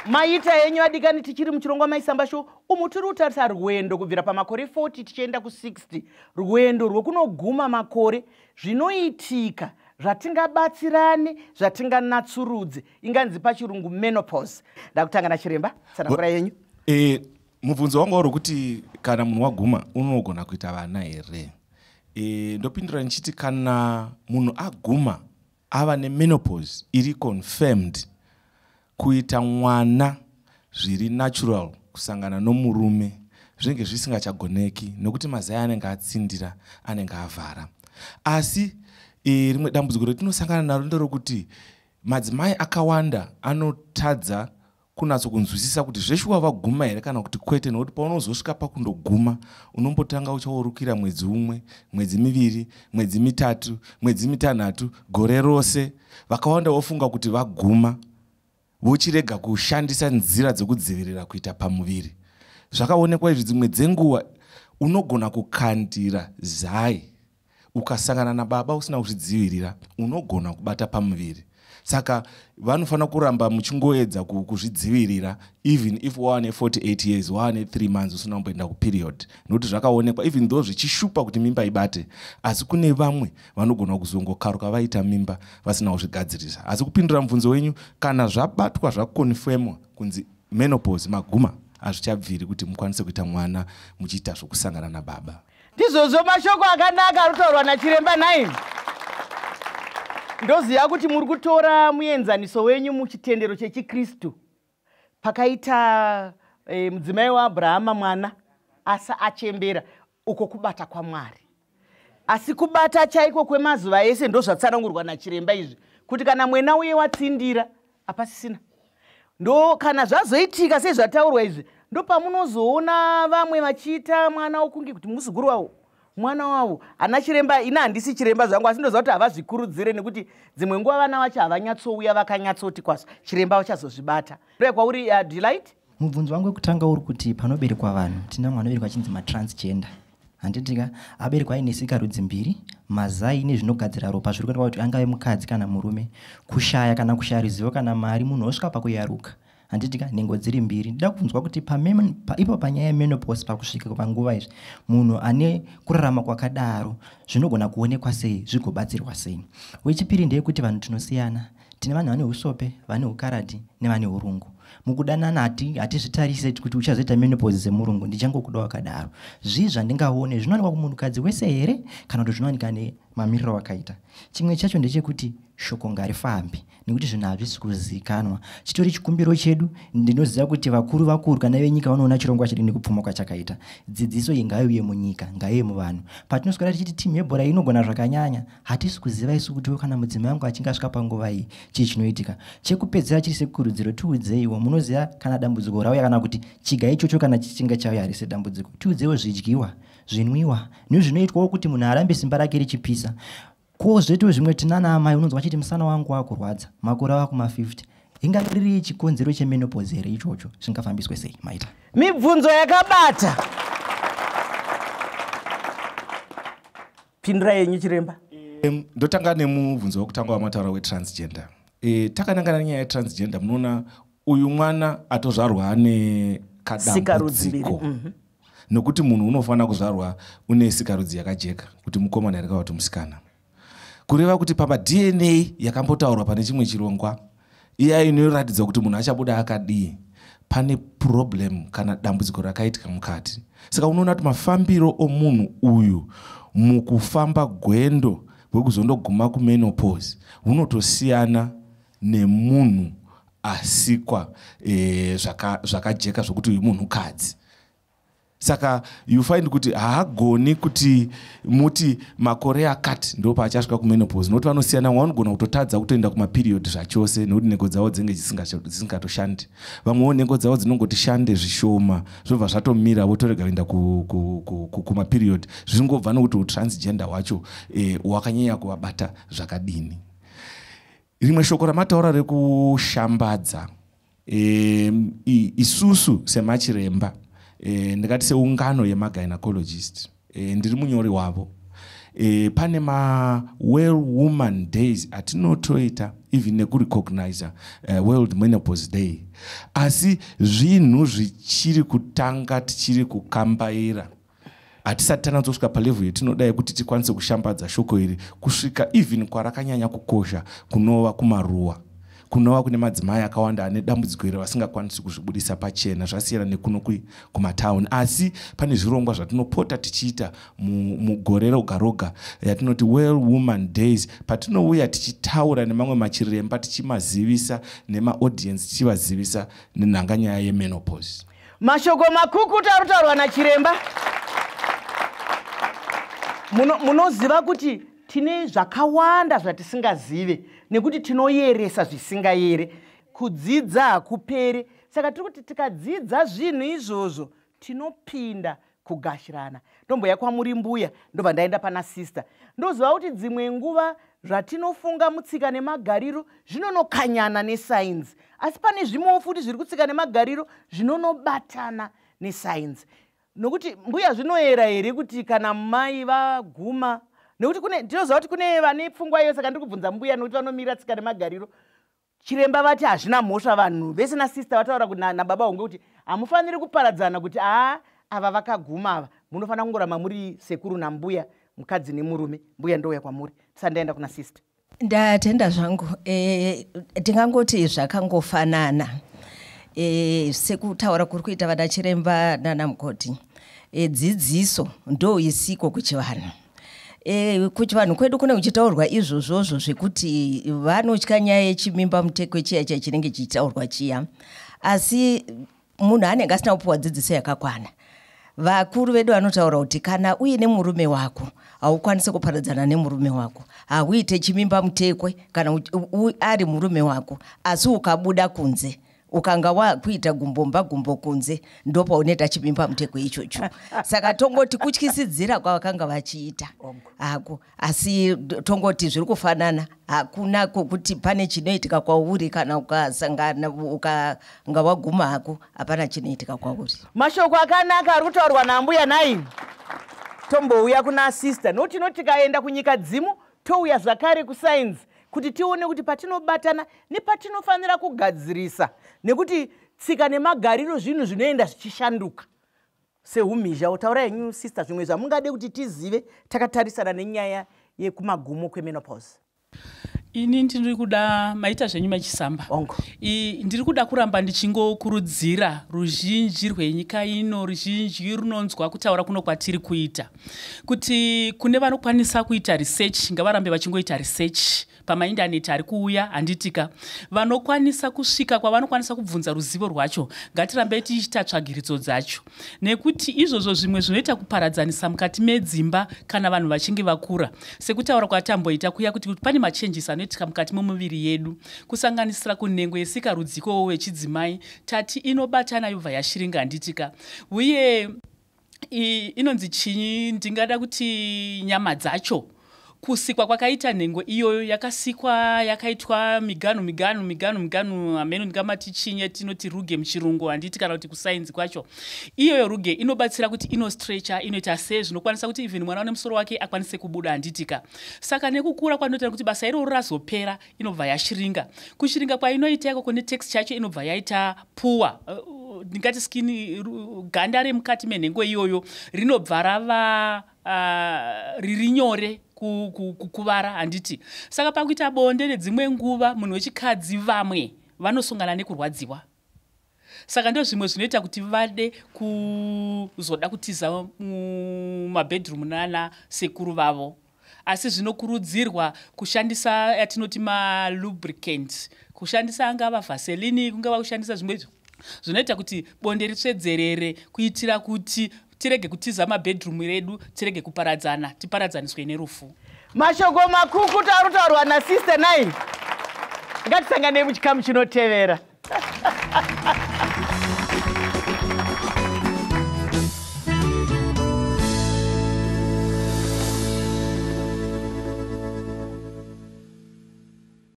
Maita henyu adikani, tichiri muchirongwa Maisamba Show umu tiri kutarisa rwendo kubvira pamakore 40 tichienda ku60, rwendo rwekunoguma makore, zvinoitika zvatingabatsirane, zvatinganatsurudze, inganzi pachirungu menopause. Ndakutanga nachiremba, tsanangura yenyu. Mubvunzo wangu uri kuti kana munhu waguma unogona kuita vana here? Ndopindura ndichiti kana munhu aguma ava nemenopause iri confirmed, kuita mwana zviri natural, kusangana nomurume, zvinenge zvisingachagoneki nekuti mazai anenge atsindira, anenge avhara. Asi rimwe dambudziko ratinosangana naro nderekuti madzimai akawanda anotadza kunatsokunzwisisa kuti zveshuwa vaguma here kana kuti kwete, nekuti paunozosvika pakundoguma unombotanga uchaurukira mwedzi umwe, mwedzi 2, mwedzi 3, mwedzi 6, gore rose. Vakawanda vofunga kuti vaguma, vochirega kushandisa nzira dzekudzivirira kuita pamuviri. Zvakaonekwa izvi, dzimwe dzenguva unogona kukandira zai, ukasangana nababa usina kuzvidzivirira, unogona kubata pamuviri. Saka vanofanira kuramba muchingoedza kuzvidzivirira even if wane 48 years, wane 3 months usina kumboenda kuperiod, nokuti zvakaonekwa, even though zvichishupa kuti mimba ibate, asi kune vamwe vanogona kuzongokaruka vaita mimba vasina kuzvigadzirisa. Asi kupindura mubvunzo wenyu, kana zvabatwa, zvakonfemwa kunzi menopause, maguma, hazvichabviri kuti mukwanise kuita mwana muchiita zvokusangana nababa. Ndizvozvo, mashoko akanaka ari kutaurwa nachiremba. Nai ndoziva kuti muri kutora muenzaniso wenyu muchitendero chechikristu, pakaita mudzimai waAbhurahama mwana asi achembera, uko kubata kwaMwari. Asi kubata chaiko kwemazuva ese, ndozvatsanangurwa nachiremba izvi, kuti kana mwena uye watsindira, hapasisina. Ndo kana zvazoitika sezvataurwa izvi, ndopamunozoona vamwe vachiita mwana wokunge kuti muzukuru wavo, mwana wavo. Hana chiremba, ina handisi chiremba zvangu, asi ndoziva kuti havazvikurudzire nekuti dzimwe nguva vana vacho havanyatsouya vakanyatsoti kwazvo. Chiremba vachazozvibata. Ndoya kwauri, Delight. Mubvunzo wangu wekutanga uri kuti panoberekwa vanhu, tina mwana anoberekwa achinzi matransgender, handitika? Aberekwa aine sikarudzi mbiri, mazai nezvinogadzira ropa zviri kuonekwa kuti angave mukadzi kana murume. Kushaya kana kushaya ruzivo kana mari, munhu osvika pakuyaruka, handitika, nhengo dziri mbiri. Ndida kunzwa kuti ipo panyaya yemenopause, pakusvika panguva izvi, munhu ane kurarama kwakadaro zvinogona kuonekwa sei, zvigobatsirwa sei? Wechipiri ndeyekuti vanhu tinosiyana. Tine vanhu vane usope, vane ukaradhi nevane urungu. Mukudanana hatizvitarise kuti uchazoita menopause semurungu, ndichangokuda wakadaro. Zvii zvandingaone zvinowanikwa kumunhukadzi wese here, kana kuti zvinowanika nemamiriro akaita? Chimwe chacho ndechekuti shoko ngarifambi, nekuti zvinhu hazvisi kuzikanwa. Chitori chikumbiro chedu, ndinoziva kuti vakuru vakuru kana venyika vanoona chirongwa chedu nekupfuma kwachakaita. Dzidziso iyi ngaiuye munyika, ngaiuye muvanhu. Patinoswera tichiti timu yebhora inogona zvakanyanya, hatisi kuziva isu kuti kana mudzimai wangu achinge asvika panguva iyi, chii chinoitika? Chekupedzera chiri sekurudziro, tiudzeiwo, munoziva kana dambudziko rauya, kana kuti chiga ichocho kana chichinge chauya harisi dambudziko, tiudzeiwo zvidyiwa, zvinwiwa nezvinoitwawo kuti munhu arambe simba rake richipisa. Ko zvetu zvimwe tinana amai unonzwa vachiti musana wangu wakurwadza, makore ava kuma50. Ingave riri chikonzero chemenopause here ichocho? Zvingafambiswe sei? Maita. Mibvunzo yakabata. Pindura yenyu, chiremba. Ndotanga nemubvunzo wekutanga wamataura wetransgender. Takanangana nenyaya yetransgender, munoona uyu mwana atozvarwa ane sikarudzi mbiri. Kadambudziko, nokuti munhu unofanira kuzvarwa une sikarudzi yakajeka, kuti mukomana here kana kuti musikana. Kureva kuti pamaDNA yakambotaurwa pane chimwe chirongwa iya inoratidza kuti munhu achabuda akadii, pane problem kana dambudziko rakaitika mukati. Saka unoona kuti mafambiro omunhu uyu mukufamba gwendo rwekuzondoguma kumenopause hunotosiyana nemunhu asikwa zvakajeka zvokuti uyu munhukadzi. Saka you find kuti haagoni kuti muti makore akati ndo paachasvika kumenopause, nokuti vanosiyana. Vamwe vanogona kutotadza kutoenda kumaperiod zvachose nekuti nhengo dzavo dzinenge dzisingatoshandi. Vamwewo nhengo dzavo dzinongoti shande zvishoma, zvobva zvatomira, votorega kuenda kumaperiod. Zvingobva nokuti utransgender hwacho wakanyanya kuvabata zvakadini. Rimwe shoko ramataura rekushambadza, isusu semachiremba, ndingati seungano yemagynecologist, ndiri munyori wavo. Pane ma-Well Woman Days atinotoita, even nekurecogniza World Menopause Day, asi zvinhu zvichiri kutanga, tichiri kukambaira. Hatisati tanatsosvika palevel yetinoda yekuti tikwanise kushambadza shoko iri kusvika even kwarakanyanya kukosha, kunova kumaruwa, kunova kune madzimai akawanda ane dambudziko iri vasingakwanisi kuzvibudisa pachena. Zvasiyana nekuno kumatauni, asi pane zvirongwa zvatinopota tichiita mugore roga roga yatinoti Well Woman Days, patinouya tichitaura nemamwe machiremba, tichimazivisa nemaaudience, tichivazivisa nenhanganyaya yemenopause. Mashoko makukutu ari kutaurwa nachiremba. Munoziva kuti tine zvakawanda zvatisingazive nekuti tinoyeresa zvisingayere. Kudzidza hakupere, saka tiri kuti tikadzidza zvinhu izvozvo tinopinda kugashirana. Ndomboya kwamuri mbuya, ndobva ndaenda pana sister. Ndoziva kuti dzimwe nguva zvatinofunga mutsika nemagariro zvinonokanyana nesainzi, asi pane zvimwewo futi zviri kutsika nemagariro zvinonobatana nesainzi. Nokuti mbuya, zvinoyera here kuti kana mai vaguma, nekuti kune, ndinoziva kuti kune vane pfungwa iyo, saka ndiri kubvunza mbuya nekuti vanomira tsika nemagariro. Chiremba vati hazvina mhosva, vanhu vese nasister vataura kuti nababa Hungwe kuti hamufaniri kuparadzana, kuti aa, ava vakaguma ava, munofanira kungoramba muri sekuru nambuya, mukadzi nemurume. Mbuya, ndouya kwamuri tisati ndaenda kuna sister. Ndatenda zvangu. Tingangoti zvakangofanana sekutaura kuri kuita vana chiremba nana mukoti. Dzidziso ndo isiko kuchivanhu. Kuchivanhu kwedu kune kuchitaurwa izvozvozvo zvekuti vanotya nyaya yechimimba mutekwe chiya chiya chinenge chichitaurwa chiya, asi munhu anenge asina kupiwa dzidziso yakakwana. Vakuru vedu vanotaura kuti kana uine murume wako haukwanisi kuparadzana nemurume wako, hauite chimimba mutekwe kana ari murume wako, asi ukabuda kunze, ukanga wakuita gumbomba gumbo kunze, ndopaunoita chimimba mutekwe ichocho. Saka tongoti kutyisidzira kwavakanga vachiita hako, asi tongoti zviri kufanana. Hakuna kwokuti pane chinoitika kwauri kana ukasangana ukanga waguma hako, hapana chinoitika kwauri. Mashoko akanaka ari kutaurwa nambuya nai. Tombouya kuna sister, nokuti tinoti tikaenda kunyika dzimu, touya zvakare kusainzi kuti tione kuti patinobatana nepatinofanira kugadzirisa, nekuti tsika nemagariro zvinhu zvinoenda zvichishanduka seumhizha. Taura henyu sister, zvimwe zvamungade kuti tizive takatarisana nenyaya yekumagumo kwemenopause. Ini ndiri kuda, maita zvenyu machisamba. Ongo. Ndiri kuda kuramba ndichingokurudzira ruzhinji rwenyika ino, ruzhinji runonzwa kutaura kuno kwatiri kuita, kuti kune vanokwanisa kuita research ngavarambe vachingoita research pamaindaneti ari kuuya, handitika? Vanokwanisa kusvika kwavanokwanisa kubvunza ruzivo rwacho, ngatirambei tichiita tsvagiridzo dzacho, nekuti izvozvo zvimwe zvinoita kuparadzanisa mukati medzimba kana vanhu vachinge vakura. Sekutaura kwatamboita kuya kuti pane machanges anoitika mukati memuviri yedu, kusanganisira kunhengo yesikarudzikowo wechidzimai, tati inobatana yobva yashiringa, handitika? Uye inonzi chinyi, ndingada kuti nyama dzacho, kusikwa kwakaita nhengo iyoyo, yakasikwa yakaitwa miganhu miganhu miganhu miganhu, hameno ndingamati chinye, tinoti rugae muchirungu, handiti? Kana kuti kusainzi kwacho, iyoyo rugae inobatsira kuti inostretcha, inoita sei, zvinokwanisa kuti even mwana une musoro wake akwanise kubuda, handitika? Saka nekukura kwanoita kuti basa iroro razopera, inobva yashiringa. Kushiringa kwainoita ikoko netexture yacho inobva yaita poor, ndingati skin, ganda remukati menhengo iyoyo rinobva rava riri nyore kukuvara, handiti? Saka pakuita bonde nedzimwe nguva munhu wechikadzi, vamwe vanosongana nekurwadziwa. Saka ndo zvimwe zvinoita kuti vade kuzoda kutiza mumabedroom nana sekuru vavo. Asi zvinokurudzirwa kushandisa yatinoti malubricant, kushandisa angava Vaseline, kungava kushandisa zvimwe zvinoita kuti bonde ritsvedzerere, kuitira kuti tirege kutiza mabedroom redu, tirege kuparadzana, tiparadzaniswe nerufu. Mashoko makukutu ari kutaurwa nasister nai. Ngatisanganei muchikamu chinotevera.